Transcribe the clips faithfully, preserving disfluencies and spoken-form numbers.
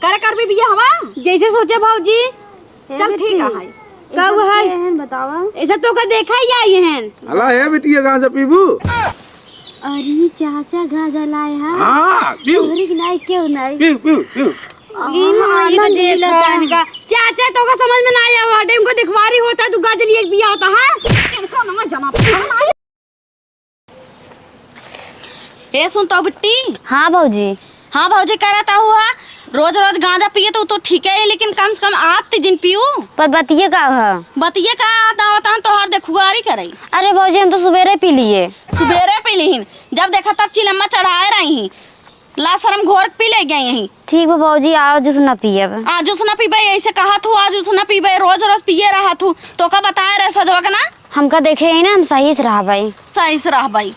अरे करबी बिया हवा? जैसे सोचे भौजी। चल ठीक है। कब है? बतावा। ऐसा तो का देखा ही आई हैं। हला है बिटिया, गांजा पीबू? अरे चाचा गांजा लाए हैं। हाँ, पीऊ। तोहरी के नाई क्यों नाई? पीऊ, पीऊ, पीऊ। ई माँ, ये तो आनंद देखा। मिलता है इनका। चाचा तो का समझ में ना आया हुआ, डेम को दिखवारी होता है, तू गांजा लिए बिया होता है। इनका ना जमा। ए सुन तो बिट्टी। हाँ भौजी। हाँ भौजी, करत आहू हा, रोज रोज गांजा पिए तो, तो ठीक है, लेकिन कम से कम आज ते जिन पीऊ। पर बतिये का ह? बतिये का, आता होता हम तोहार देखुआरी करे। अरे भौजी, हम तो सुबेरे पी लिए। सुबेरे पी लीहिन, जब देखा तब चिलम्मा चढ़ाए रही। ला शरम घोर पी ले गई यहीं। ठीक बा भौजी, आजु से ना पियब। आजु से ना पीबे, ऐसे कहत हूँ, आजु से ना पीबे, रोज रोज पिए रहत हूँ। तो का बताए रहे सजवा के ना? हमका देखे ही ना, हम सही से रहबे। सही से रहबे।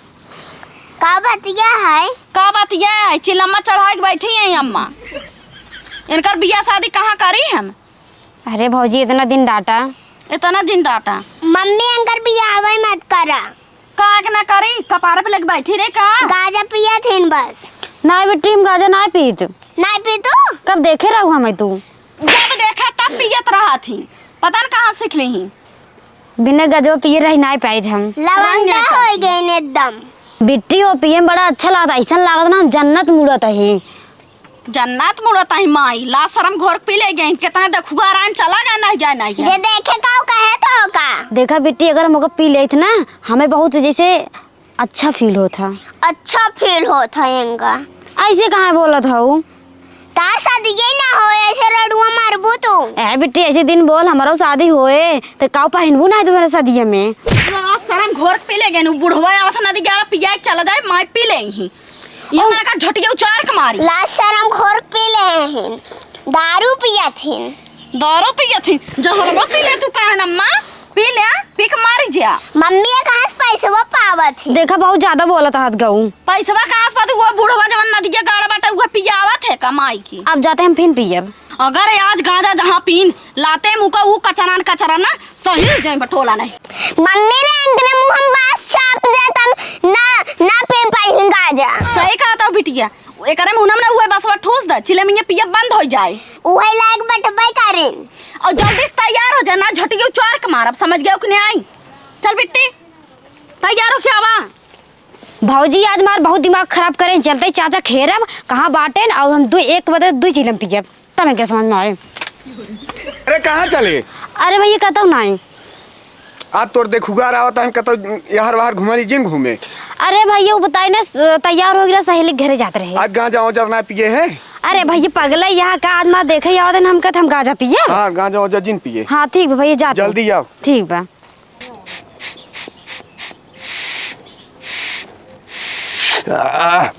का बतिया है? का बतिया है? चिलम्मा चढ़ा के बैठी है अम्मा। इनकर बियाह शादी कहाँ करी हम? अरे भौजी, इतना दिन डाटा। इतना दिन डाटा। मम्मी, इनकर बियाह मत करा। का के ना करी? कपार पे लेके बैठी रे का? गांजा पियत हिन बस। नाय बेटी, हम गांजा नाय पीत। नाय पीतू? कब देखे रहू हमें तू? जब देखा तब पियत रहत ही। पता न कहाँ सीख ली ही। बिना गजवा पिए रही नाय पाइत हम। लवंडा लवंडा होई गइन एकदम। बिट्टी, वो पिए में बड़ा अच्छा लागत, ऐसन लागत ना हम जन्नत मुड़त ही। जन्नत मुड़त ही माई, ला शरम घोर पी ले गइन, कितना देखुआ रान चला गए, नहीं जाए, नहीं जाए। जे देखे का, वो कहे तो का? देखा बिट्टी, अगर हम ओका पी लेत ना, हमें बहुत जैसे अच्छा feel होत ह। अच्छा feel होत ह एंगा। ऐसे काहे बोलत हऊ? का शादी ये ना हो, ऐसे रड़ुआ मारबू तू। ए बिट्टी, ऐसे दिन बोल, हमरो शादी होए, त काऊ पहिनबू ना तुम्हारे शादिया में? ला शरम घोर पी ले गए, बुढ़वा आवत नदी ग्यारह पिया के चला जाए, माई पी ले ही। ये ओ। मने का झटिया उचार के मारी। ला शरम घोर पी ले ही, दारू पियत ही। दारू पियत ही, जहरवा पी ले तू, काहे न अम्मा? पी ले, पी के मारी जा। मम्मी, ये कहाँ से पैसवा पावत ही? देखा, बहुत ज्यादा बोलत हत गऊ। पैसवा कहाँ से पाती? वो बूढ़वा जवन नदिया गाड़ बाटे, उहे पियावत है कमाई की। अब जाते हम फिन पियब। अगर आज गांजा जहाँ पीन लाते मुका, ऊ कचरान कचरा ना, सही जाए बटोला नहीं। मम्मी रे, अंगने मुँह हम बास चाप देतन, ना, ना पी पाई गांजा। सही कहत हो बिटिया, एकरे मुंह में ना उहे बसवा ठूस द, चिलमिया पिया बंद हो जाए। उहे लायक बटबे करें। और जल्दी से तैयार हो जा, ना झटियो चार के मारब, समझ गयो कि नहीं आई? चल बिट्टी, तैयार हो क्या बा? भौजी आज मार बहुत दिमाग खराब करें, चलते चाचा खेरब कहाँ बाटेन और हम दो एक बजे दो चिलम पियब, तब इनके समझ में आए। अरे कहाँ चले? अरे भैया कहता हूँ नहीं। आज तोर देखुगार आवत है, कतौ यहर वहर घुमली जिन घूमे। अरे भैया, वो बताई ना, स-, तैयार हो गया, सहेली के घरे जात रहे। आज गांजा वांजा ना पिए है? अरे भैया, पगला यहाँ का, आज मार देखे आवत है, हम कहत हम गांजा पिए। हाँ, गांजा वांजा जिन पिए। हाँ, ठीक बा भैया, जा तू। जल्दी आओ। ठीक बा। आह।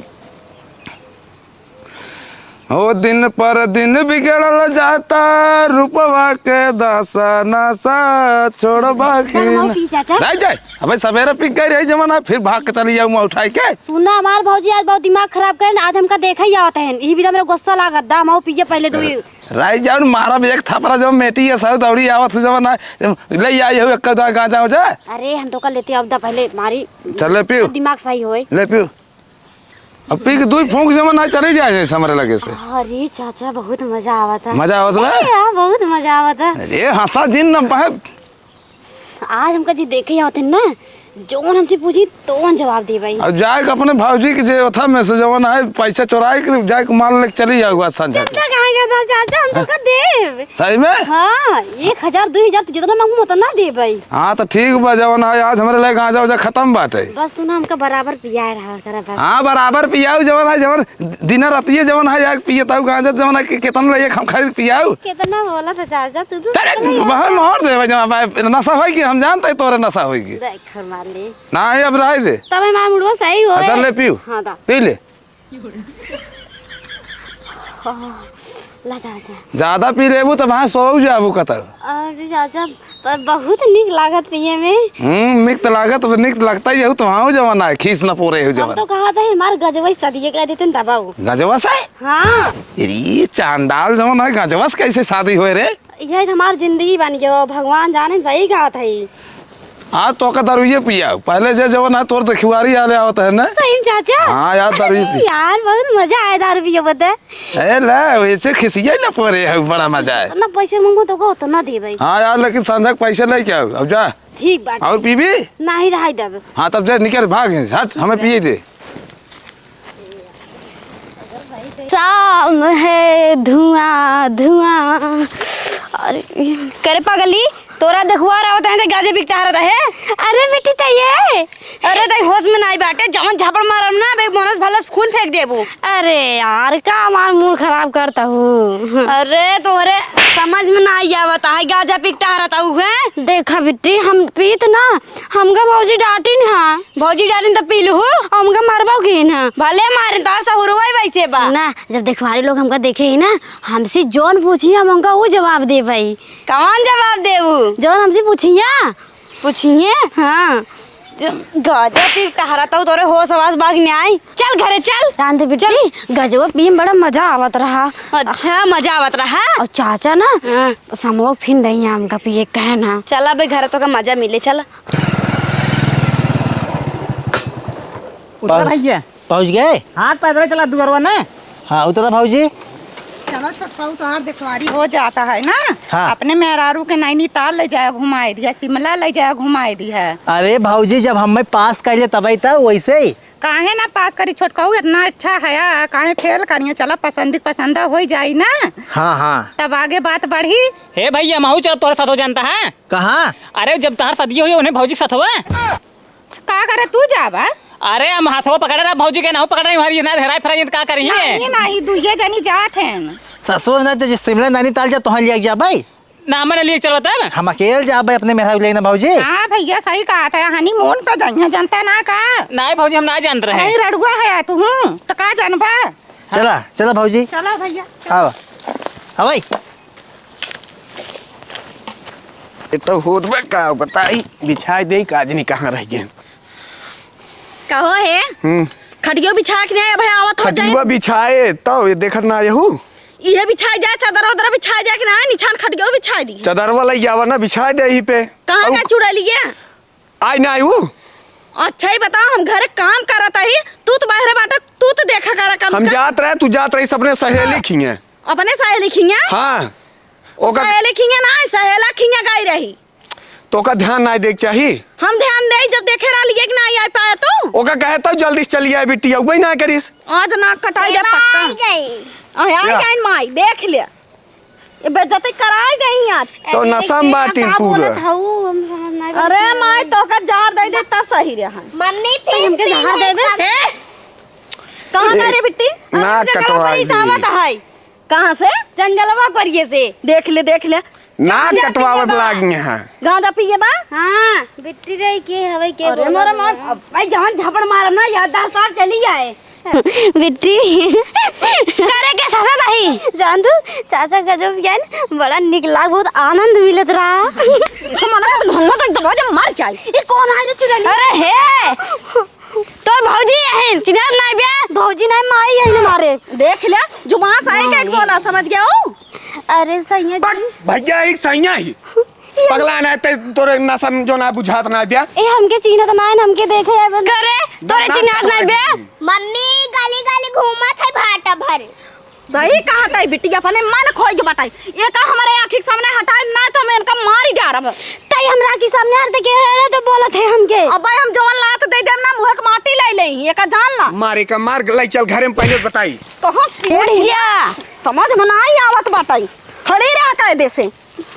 हो दिन पर दिन बिगड़ल जाता, रूपवा के दासा नासा छोड़बा की का हो ना। पी चाचा? नहीं जाए, अबे सवेरे पी गए रही जमाना, फिर भाग के चली जाऊँ मैं उठाई के। सुना हमार भौजी आज बहुत दिमाग खराब करे ना, आज हमका देखा ही आवत है, यही बिना मेरा गुस्सा लागत दा, हम पिए पहले दो ही। राई जाऊन मारब एक थापरा, जब मेटी ये सब दौड़ी आवत हो जमाना, ले आई हो एक दो गांजा हो जा। अरे हम तो कर लेते अब दा पहले मारी। चल ले पीऊ। दिमाग सही होए। ले पीऊ। अब पी के दुई फूंक जमा ना चले जाए जैसे हमरे लगे से। अरे चाचा, बहुत मजा आवत है। मजा आवत बा? ए, हाँ, बहुत मजा आवत है। अरे हंसा जिन न पाए। आज हमका जी देखे ही आवत है ना, जौन हमसे पूछी तौन जवाब दे भाई। अब जाए के अपने भौजी के जे ओथा में से जवन है पैसा चोराए के जाए के माल लेके चली जाओ आज संझा के। चिंता काहे करता चाचा, हम तो का देब। सही में? हाँ, एक हजार, दो हजार तो जितना मांगू उतना देबै। हाँ, तो ठीक बा, जवन है, आज हमरे लगे गांजा उजा खत्म बाटे। बस तू ना हमका बराबर पियाए रहा करा बस। हाँ, बराबर पियाऊ, जवन है, जवन दिन रतिये जवन है, एक पियताऊ गांजा, जवन है, कि-, कितना ले एक हम खरीद पियाऊ। कितना बोला था चाचा, तू तो चल, कितना बाहर याद मोहर देवे, जवन भाई, नशा होई कि हम जानते तोरे नशा होई कि। देख, हमार ले। ना, ये अब रहे दे। तब हमार मुड़वा सही हो। अच्छा, ले पीऊ। हाँ, दा। पी ले। ला जा, जा। ज्यादा पी लेबू त वहाँ सो जाबू कतौ। अरे चाचा, पर बहुत निक लागत पिए में। हम्म, निक त लागत, निक त लगता ही है, तो वहाँ जमाना है, खीस न पोरे हो हम जमाना। तो कहा था हमार गजवा शादी कह देते न दबाऊ। गजवा से? हाँ। अरे चांडाल जवन है, गजवा से कैसे शादी होए रे? यही तो हमार जिंदगी बन गयो, भगवान जाने सही कहत है। हाँ, तोका दारुइये पियाउ। पहले जे जवन है, तोर देखुआरी आले आवत है ना। सही में चाचा? हाँ यार, दारुइये पी। यार, बहुत मजा आया दारू पिए बदे। ए, ले, वैसे खिसिया ना पड़े है, बड़ा मजा है। ना पैसे मांगो तो को तो ना देबे। हाँ यार, लेकिन संझा के पैसे लेके आओ, अब जा। ठीक बात। और पीबी? नहीं, रहाई देबे। हाँ, तब जा, निकल, भाग यहाँ से, हट, हमें पिए दे। शाम है धुआं धुआं। अरे, करे पगली, तोरा देखुआर आवत है, ते गांजे पी के टहरत है? अरे बेटी, त ये। अरे, तई होश में नाई बाटे, जवन झापड़ मारम ना, बे मनोज भला खून फेंक देबू। अरे यार, का हमार मूड खराब करता हूँ। अरे, तोरे समझ में नाई आवत है, गांजा पी के टहरत हूँ, हैं? देखा बिट्टी, हम पीत ना, हमका भौजी डांटिन हा। भौजी डांटिन त पी लूहू। हमका मरबो किन हा। भले मारिन, तोहर सहुरवा ही वैसे बा। सुना, जब देखवारी लोग हमका देखे ही ना, हमसे जौन पूछी हम उनका वो जवाब दे भाई। कौन जवाब देबू? जौन हमसे पूछिया। पूछिए? हाँ। गांजा पी के टहरत हूँ, तोरे होश हवास बाग न्याय। चल घरे चल। शांत बिट्टी, चल। गजवा पी में बड़ा मजा आवत रहा। अच्छा, मजा आवत रहा? और चाचा ना, हाँ। समोक फिन दही हमका पिए कहे ना। चला बे, घर तो का मजा मिले, चला। उधर भैया। पहुँच गए? हाँ, पैदल चला दुअरवा ने। हाँ, उतरा भौजी। चलो छोटकाऊ, तोहार देखवारी हो जाता है ना। हाँ। अपने मेहरारू के नैनीताल ले जाए घुमाए दिया, शिमला ले जाए घुमाए दिया। अरे भौजी, जब हमें पास कर ले तबे तो वैसे ही। काहे ना पास करी छोटकाऊ, इतना अच्छा है, काहे फेल करिए? चला पसंद पसंद हो जाई ना। हाँ, हाँ। तब आगे बात बढ़ी। हे भैया, महू चल तोहरे साथ हो जानता है। कहाँ? अरे जब तोहर सदिया हुई उन्हें भौजी के साथ हुआ। का करे तू जाबा? अरे हम हाथवा पकड़े रहा भौजी के, नाहू पकड़े रही, हमारी ना हेराई फेराई त का करी? नहीं, नहीं, दुइये जनी जात हैं। ससुर ना तो जो शिमला नैनीताल जा, तोहन लिया जा भाई। ना, हमने लिए चलो तब। हम अकेल जा भाई, अपने मेहरारू लेना भौजी। हाँ भैया, सही कहा था, हनीमून पे जाइए, जनता ना का। नहीं भौजी, हम ना जानत रहे। नहीं, रड़ुआ है तू, हूँ, तो का जानबा? चला, चला भौजी। चलो भैया। आओ। हाँ भाई। ये तो होत बा का बताई, बिछाई दे, का जनी कहाँ रह गए। कहो हे, हम्म। खटियो बिछा के नहीं, भाई आवत हो जाए। खटियो बिछाए, तो ये देखत ना यहू। इहे बिछाई जाए, चादर उदर बिछाई जाए कि ना, निछान खटियो बिछाई दी। चादरवा लई आवा ना, बिछाई दे यही पे। कहाँ अउ का चुड़ैलिया? आई ना आई ऊ। अच्छा ही बताओ, हम घरे काम करत ही, तू तो बाहरे बाटे, तू तो देखा करा कम से हम कम। जात रहे, तू जात रही, अपने सहेली खिए। अपने सहेली खिए? हाँ। ओका सहेली खिए ना, सहेला खिए गई रही। तो ओका ध्यान ना देख चाही? हम ध्यान दे, जब देखे रहलिए कि ना आई पाए तू। ओका कहे तो जल्दी से चली आए बिट्टी, अउबे ना करिस। आज नाक कटाई दे पक्का। आई गई। आ, आई या। गई माई, देख ले। ये बेइज्जती कराई देही आज। तो ए, नशा में देख, बाटिन का पूरा। बोलत हऊ, हम समझ नहीं अरे पाई। माई, तोका जहर दे दे, तब सही रहे। मम्मी, फिर हमके से जहर दे दे। ए, कहाँ ए, का रे बिट्टी? अरे, नाक जंगलवा कटवा पर ही ली। सावत है। कहाँ से? जंगलवा करिए से। देख ले, देख ले। नाक कटवावे लागी हैं। गांजा पिए बा? हाँ, बिट्टी रही के हवे के अरे बोला मोरे बा? मार, अब भाई जवन झापड़ मारम ना, याददाश्त और चली आए। बिट्टी। करे के ससा नहीं। जान तू, चाचा का जो ज्ञान बड़ा निक लाग, बहुत आनंद मिलत रहा। तो मना तो धन्ना तो दबा दे, मर जाए। ये कौन आए रे चुड़ैल? अरे हे, तोर भौजी अहन, चिन्हत नाई बे? भौजी नाई, माई अहन हमारे। देख ले, जुबान से आई के बोला, समझ गया हो? अरे सैया जी। भैया एक सैया ही। पगला ना ते तोरे नशा में जो ना बुझात ना बे। ए, हमके चिन्हत ना है, हमके देखे आए बन। करे, तोरे ना चिन्हत ना बे? मम्मी, गली गली घूमत है भाटा भर। सही कहत है बिट्टी, अपने मन खोई के बताई। ये का हमारे आँखी के सामने हटाए ना तो हम इनका मारी डारब। तई हमरा आँखी सामने हट के अरे तो बोलत है हमके। अब भाई हम जवन लात दे देम ना, मुँह के माटी ले ले, ये का जान ला। मारे का मार, ले चल घरे में पहले बताई। कहाँ उठ जा। समझ में नाई आवत बाटई। खड़ी रह कायदे से।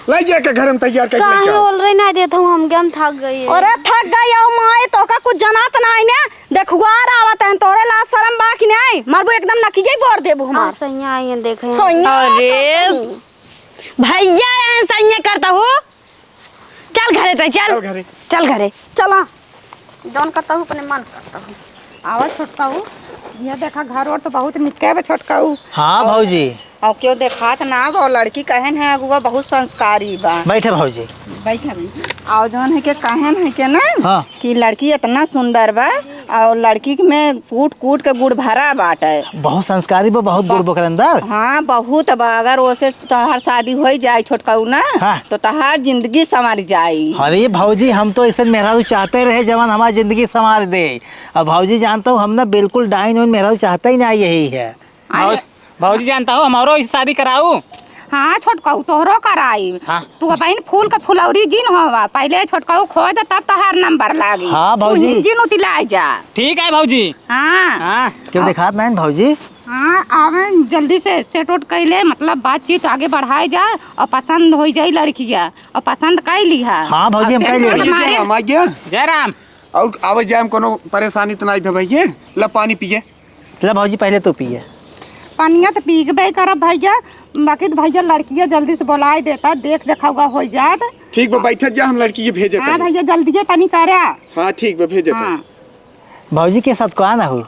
ले जाके घर में तैयार करके काहे लेके आओ। बोल रही ना देत हूँ हमके, हम थक गई है। अरे थक गई हो माई, तोका कुछ जनात नाई ने। देखुआर आवत हैं, तोरे लाज शरम बा कि नाई? मारबो एकदम नकिये बोर देबो हमार। सैया आई हैं, देखे हैं। सैया अरे। करता हूँ। भैया हैं, सैया करता हूँ। चल घरे तय, चल। चल घरे। चल घरे। चला। जौन करता हूँ, अपने मन करता हूँ। आवा छोटकाऊ, ये देखा घर ओर तो बहुत निक्के बा छोटकाऊ। हाँ भौजी। और क्यों देखात ना बा, लड़की कहन है अगुआ बहुत संस्कारी बा। बैठे भौजी। बैठे, बैठे। और जौन है के कहन है के ना हाँ। कि लड़की इतना सुंदर बा, और लड़की के में कूट कूट के गुड़ भरा बाटे। बहुत संस्कारी बा, बहुत गुड़ बा ओकरे अंदर। हाँ, बहुत बा। अगर ओसे तोहार शादी होइ जाए छोटकऊ ना, हाँ। तो तोहार जिंदगी संवर जाई। अरे भौजी, हम तो ऐसे मेहरारू चाहते रहे जवन हमार जिंदगी संवार दे। अब भौजी जानत हो, हम ना बिल्कुल डाइन वाइन मेहरारू चाहते ही ना यही है। अरे। भौज-, भौजी जानत हो, हमरो इस शादी कराऊ। हाँ छोटकऊ, तोहरो कराई। हाँ। तू बहिन फूल का फुलौरी जिन होवा, पहिले छोटकऊ खोद, तब तोहार नंबर लागी। हाँ भौजी। तू ही जिन उतिलाई जा। ठीक है भौजी। हाँ। हाँ। क्यों दिखात नहीं भौजी? हाँ, आवे जल्दी से सेट उट कैले, मतलब बातचीत आगे बढ़ाए जा और पसंद होइ जाई लड़किया और पसंद कर लिहा। हाँ भौजी, और हम सेट कर लेब। उट मारे। जय राम, आ गया? जय राम। और आवे जाए में कोनो परेशानी तो नहीं भैया? ला पानी पिए। ला भौजी, पहिले तू पिए। पनिया तो पीबे करब भैया, बाकी तो भैया लड़किया जल्दी से बोलाए देता, देख देखौगा होइ जात। ठीक बा, बैठत जा, हम लड़की के भेजत हाँ हई। भैया, जल्दिए तनी करा। हाँ, ठीक बा, भेजत हई। हाँ। भौजी के साथ कहाँ ना हो?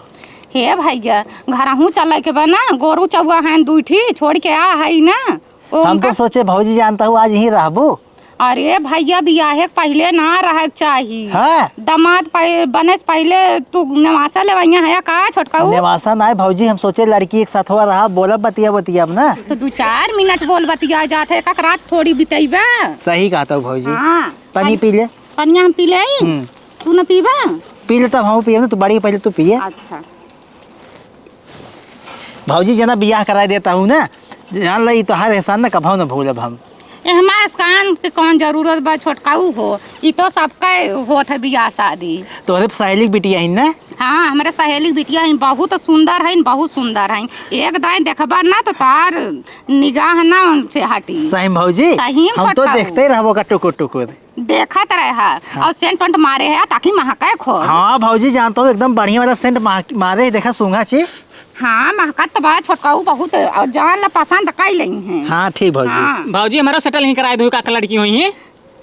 हे भैया, घरहूँ चले के बा ना, गोरू चौआ हैं दुइ ठी, छोड़ के आ हई ना। ओ हम तो उनका सोचे भौजी जानत हो आज यहीं रहबो। अरे भैया, बियाहे के पहिले ना रहे के चाही। हाँ। दामाद पह-, बने से पहिले तू नेवासा लेवइया है का छोटकऊ? नेवासा ना है भौजी, हम सोचे लड़की एक साथ हुआ रहा, बोलब बतिया बतिया अब ना। तो दू चार मिनट बोल बतिया जात है, एक रात थोड़ी बितैबा। सही कहत हो भौजी। हाँ। पानी पी ले। पनिया हम पी ले आई? हम्म। तू न पीबा? पी ले तब हम पिए ना, तू बड़ी पहिले तू पिए। अच्छा। भौजी जना बियाह कराए देत हूँ ना, जान ला, ई तोहार एहसान ना कभौ ना भूलब हम। ए, हमार एहसान के कौन जरूरत बा छोटकाऊ हो, ई तो सबका होत है बियाह शादी। तोहरे सहेली के बिटिया हईन ना? हाँ, हमरे सहेली के बिटिया हईन, बहुत सुंदर हईन, बहुत सुंदर हईन। एक दाईं देखबा ना तो तोहार निगाह ना उनसे हटी। सही में भौजी? सही में हम तो छोटकाऊ। देखते ही रहबो का टुकुर टुकुर। देखत रहा हाँ। और सेंट वेंट मारे है ताकि महके खूब। हाँ भौजी, जानत हो एकदम बढ़िया वाला सेंट मा-, मारे, देखा सूंघा ची। हाँ, महकत तो बा छोटकाऊ बहुत, और जान ला पसंद कई लेई हैं। हाँ, ठीक भौजी। हाँ। भौजी, हमरो सेटल ही कराए दू, का लड़की होई है?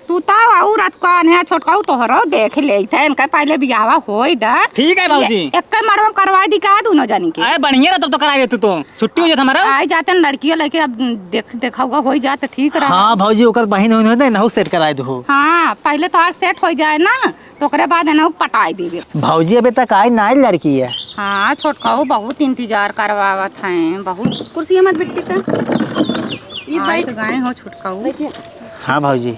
तू तो और अतकान है छोटकाऊ, तोहरो देख लेई थे, इनका पहिले बियाहवा होई दा। ठीक है भौजी। ये एक मड़वा करवा दी का दोनों जनी के? अरे बढ़िया रहा तब तो कराए दे तू तो। छुट्टी हो जात हमारा। आइ जातन लड़किया लइके, अब देख, देखउगा होइ जात ठीक रहा। हाँ भौजी, ओकर बहिन होई ना, नहु सेट कराइ दू। हाँ, पहिले तोहार सेट होइ जाए ना, तो ओकरे बाद एनहु पटाइ देबे। भौजी अबे तक आई नाहीं लड़की है। हाँ, छोटकाऊ बहुत इंतजार करवावत हैं, बहुत। कुर्सी मत बिट्टी त। ये आइ बैठ। तो गए हो छोटकाऊ। बैठे। हाँ भौजी।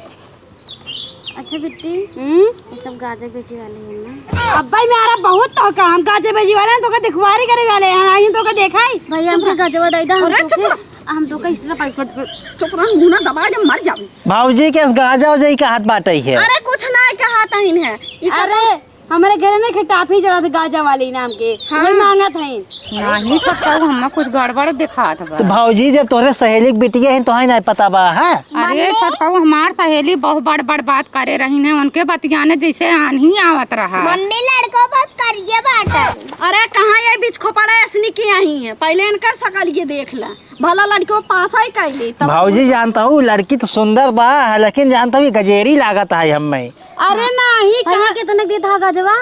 अच्छा बिट्टी, हम्म? ये सब गाजा बेचे वाले हैं ना? अब्बा, ई म्यारा बहुत तोहका, हम गाजा बेचे वाले हैं, तोहका दिखवारी करे वाले हैं, आई तोहका देखाई। भैया, हमके गाजवा दे दा, हम अरे, तोहके, चुप रह। हम तोहका इस तरह पकड़, पकड़, चुप रह, मुंह ना दबा दे, मर जाबी। भौजी के गाजा उजा ई कहत बाटइ है। अरे, कुछ ना कहत हइन है। ई अरे, हमरे घरे नइखे टाफी जरा से गाजा वाली नाम के, हाँ। वही मांगत हइन। नाहीं छोटकाऊ, हम्मा कुछ गड़बड़ देखात बा। तो भौजी, जब तोहरे सहेली के बिटिया हइन, तोहइ नाहीं पता बा, हैं? अरे मम्मी। छोटकाऊ, हमार सहेली बहुत बड़ बड़ बात करे रहिन है, उनके बतियाने जइसे आन्ही आवत रहा। मम्मी, लड़को बहुत करिए बाटे। अरे कहाँ ये बीच खोपड़ा ऐसनी की आई है, पहिले इनकर सकल ये देख ला, भला लड़को पास ही कैले तब। भौजी जानत हउ, लड़की तो सुंदर बा, लेकिन जानत हउ, ये गजेरी लागत है हम्मे। अरे नाहीं, भैया कहाँ? कितने के देत हा गाजवा?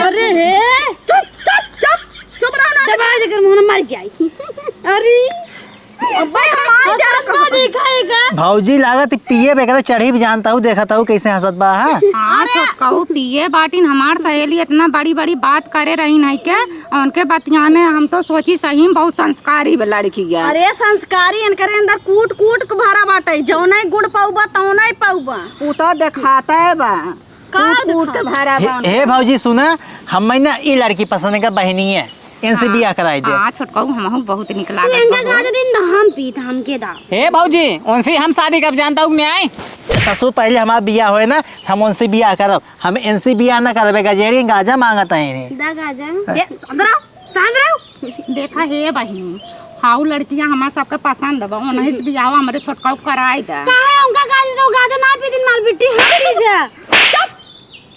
अरे हे। चुप, चुप, चुप, चुप रहो ना। दबा दे कर मुंह ना मर जाई। अरे। अब्बे हमार जान हंसत ना दिखाई का? भौजी लागत पिए बेकरे चढ़ी भी जानत हउ, देखत हउ कैसे हंसत बा, हाँ? हाँ, अरे। छोटकाऊ पिए बाटिन, हमार सहेली इतना बड़ी बड़ी बात करे रहिन है के, उनके बतियाने हम तो सोची सही में बहुत संस्कारी बा लड़की है। अरे संस्कारी, इनकरे अंदर कूट कूट के भरा बाटे, जौने गुड़ पउबा तौने पउबा। उ तो देखाते बा। का कूट कूट के देखाते? भरा हे, बा हे उनका। भौजी सुना, हम ना ई लड़की पसंद का बहिनी है, इनसे हाँ। बियाह कराइ दे। हाँ, छोटकाऊ, हमहू बहुत निक तू लागत इनका बा। गाजा दिन द हम पीत, हमके दा। हे भौजी, उनसे हम शादी कब जानत हउ कि नाहीं? ससुर पहिले हमार बियाह होए ना, हम उनसे बियाह करब। हम इनसे बियाह ना करबे, गजेरी गाजा मांगत हैं इन्हें। दा गाजा। ए, शांत रहो, शांत रहो। देखा हे बहिनी, हाउ लड़किया हमार सबके पसंद बा, उन्हीं से बियाह हमरे छोटकाऊ कराइ दा। काहे उनका गाजा दो, गाजा ना पी दिन मार बिट्टी, हम पी दे। चुप।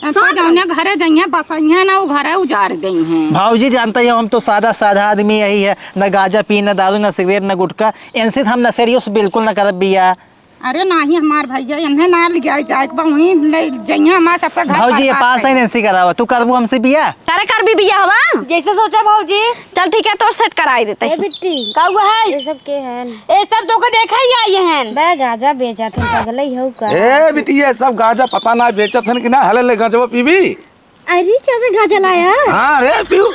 अब तो जौने घरे जइहें, बसइहें ना, उ घरे उजाड़ देइहें। भौजी जानत हउ, हम तो सादा सादा आदमी यही है, न गाजा पी, न दारू, न सिगरेट, न गुटखा। इनसे हम नशेड़ियों से बिल्कुल न करब बियाह। अरे नाहीं हमार भैया, इन्हें ना ले जाए, जाए के बा, वहीं ले जइहें, हमार सबका घर भौजी, ये बर्बाद पास है, कइहें। इनसे करावा, तू करबू हमसे बियाह? करे करबी बियाह हवा? जैसे सोचा भौजी। चल ठीक है, तोर सेट कराइ देते ए हैं। बिट्टी। का हुआ है? ये सब के हैं? ए सब तोहका देखइ आई हैं। बे गाजा बेचत हैं, पगलइ हउ का? ए बिट्टी, ये सब गाजा पता ना बेचत हैं कि ना, हले ले गाजवा पीबी। अरे चाचा, गाजा लाया? हाँ रे, पीऊ।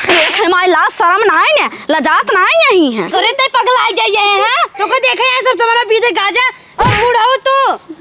देखे माई, लाज शरम नाई ने, लजात नाई यही है। अरे तै पगला जाइए हैं, तोको देखे हैं सब तुम्हारा पीते गाजा, और बुढ़ऊ तू,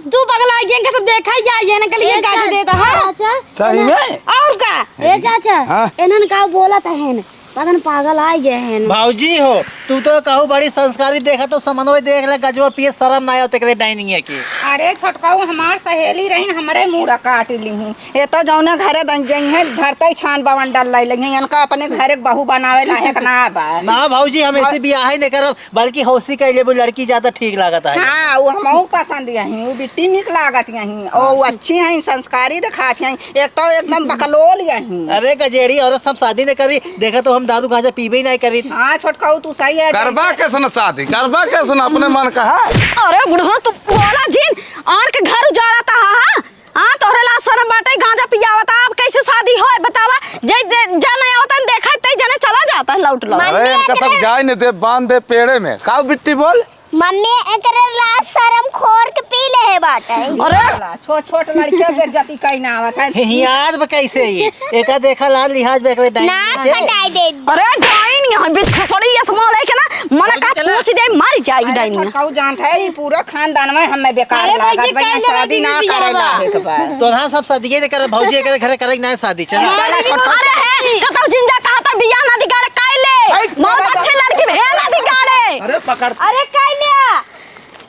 तू पगला गया, इनका सब देखा ही जाइए ना, कल ये ए गाजा चाचा, देता है। चाचा, सही में? और का? ए चाचा, हाँ? इन्हन का बोलत हैं? पता न पागल आ गए हैं। भौजी हो, तू तो कहू बड़ी संस्कारी, देखा तो समनवे देख ले, गजवा पिए शरम ना आवत एकरे डाइनिंग के। अरे छोटकाऊ, हमार सहेली रही, हमरे मूड़ा काट ली हूँ। ये तो जौने घरे दन जई हैं, धरते छान बवंडर लै लगी हैं, इनका अपने घरे के बहू बनावे लायक ना बा। ना भौजी, हम ऐसे बियाह ही नहीं करब, बल्कि हौसी कह लेबू, लड़की ज्यादा ठीक लागत है। हाँ, वो हमहू पसंद यही, वो बिट्टी निक लागत यही, और वो अच्छी हैं, संस्कारी दिखात हैं, एक तो एकदम बकलोल यही। अरे गजेड़ी औरत सब शादी न करी, देखा तो हम दारू गांजा पीबे ही नहीं करी। हाँ छोटकाऊ, तू सही है। करबा कैसन शादी, करबा कैसन, अपने मन कहा। अरे बुढ़ऊ, तू बोला जिन, आन के घर उजाड़त हा, हाँ? हाँ, तोहरे लाज शरम बाटे, गांजा पियावत, अब कैसे शादी होय बतावा? जे, जे जने आवतन देखा, ते जने चला जाता है लौट लौट। अरे इनका सब जाए न दे, बांध दे पेड़े में। का बिट्टी बोल? मम्मी, एकरे लाज शरम खोर के पी ले है बाटे। अरे! साला, छोट छोट लड़कियों के जति कहीं ना आवत है। हियाद बा कैसे ही? एका देखा लाज लिहाज बा एकरे डाइन नाक के। कटाई दे। अरे डाइन यहाँ बीच खपड़ी ये समाल है के ना, मना का चला। पूछ दे, मर जाई अरे डाइन। छोटकाऊ जानत है, ई पूरा खानदान में हमें बेकार अरे लागत भैया, बा, यहाँ कइले शादी ना करे लायक बा। तोरा सब शादी के करे, भौजी के घरे करे ना शादी, चला। अरे, अरे, कतौ जिंजा कहा था बियाह ना दिगाड़े, काइले। मौत अच्छे लड़की भेड़ ना दिगाड़े। अरे पकड़। अरे काइले।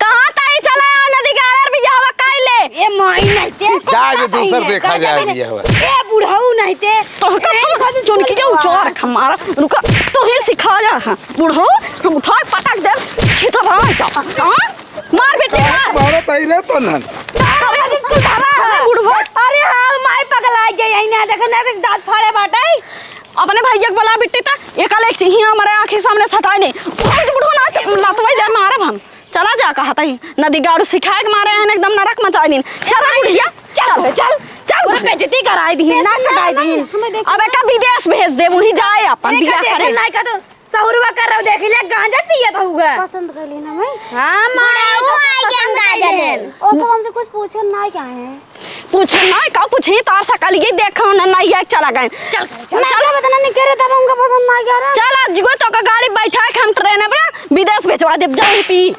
कहाँ ताई चला आओ ना दिगाड़े, अरे बियाहवा काइले। ए माई नहीं ते। जा, ये दूसर देखा जाए बियाहवा। ए बुढ़ऊ नहीं ते। तो का चुनकी के उचोर हमारा, रुका, तो ही सिखा जा, हाँ। बुढ़ऊ, हम उठा पटक दे, छितर रहा है क्या? हाँ? मार बेटी, मार। मारत आई रे तो नन। अरे, स्कूल भागा है। बुढ़वा। अरे हाँ, माई पगला गई, यही ना देखो ना, कुछ दांत फाड़े बाटे। अपने भैया के बोला बिट्टी ता, ये कल एक ही हमारे आँखी सामने सटाए नहीं। भाई, बुढ़वा ना, लतवाई जाए, मारब हम। चला जा, कहत ही। नदी गाड़ू सिखाए के मारे हैं, एकदम नरक मचाए दिन। चल, बुढ़िया, चल, चल, चल। चल, पूरा बेइज्जती कराए दिन, ना कटाए दिन। अब एका विदेश भेज दे, वहीं जाए अपन बियाह करे। नहीं का तो सहुरवा कर रहो, देख ले, गांजा पियत हउआ। पसंद कर लेना मैं। हाँ, माई, बुढ़ऊ तो आई गया पसंद गांजा कर लेन। देन। ओ, तो हमसे कुछ पूछे ना क्या है? पूछे ना, का पूछी? तार सकल ये देखो ना, ना, ये चला गए। चल, चल, मैं चल। क्या बताना नहीं करे, तब हमका पसंद ना आ रहा। चल, आज जुए तो का गाड़ी बैठा के हम ट्रेन में विदेश भेजवा देब, जाओ पी।